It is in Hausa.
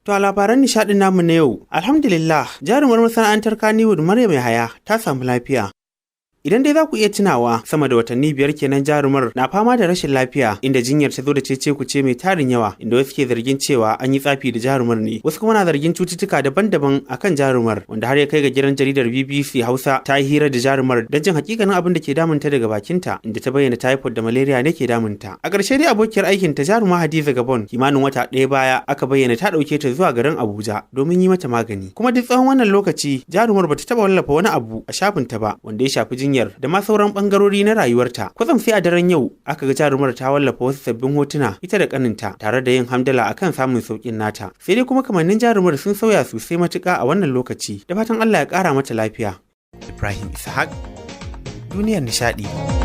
To a labaran nishaɗin namu na yau, alhamdulillah, jarumar masana'antar Kannywood Maryam Yahaya ta samu lafiya. Idan dai za ku iya tunawa, sama da watanni 5 kenan jarumar na fama da rashin lafiya, inda jinyar ta zo da cece kuce mai tarin yawa, inda wasu ke zargin cewa an yi tsafi da jarumar ne, wasu kuma na zargin cututtuka daban-daban akan jarumar, wanda har ya kai ga gidan jaridar BBC Hausa ta yi hira da jarumar don jin hakikanin abin da ke damunta daga bakinta, inda ta bayyana typhoid da malaria ne ke damunta. A ƙarshe dai abokiyar aikin ta jaruma Hadiza Gabon kimanin wata ɗaya baya aka bayyana ta ɗauke ta zuwa garin Abuja domin yi mata magani. Kuma duk tsawon wannan lokaci jarumar bata taɓa wallafa wani abu a shafinta ba wanda ya shafi jinyar da ma sauran bangarori na rayuwarta. Kwatsam sai a daren yau aka ga jarumar ta wallafa wasu sabbin hotuna ita da kaninta tare da yin hamdala akan samun saukin nata. Sai dai kuma kamannin jarumar sun sauya sosai matuƙa a wannan lokaci. Da fatan Allah ya ƙara mata lafiya. Ibrahim Ishaq, Duniyar Nishaɗi.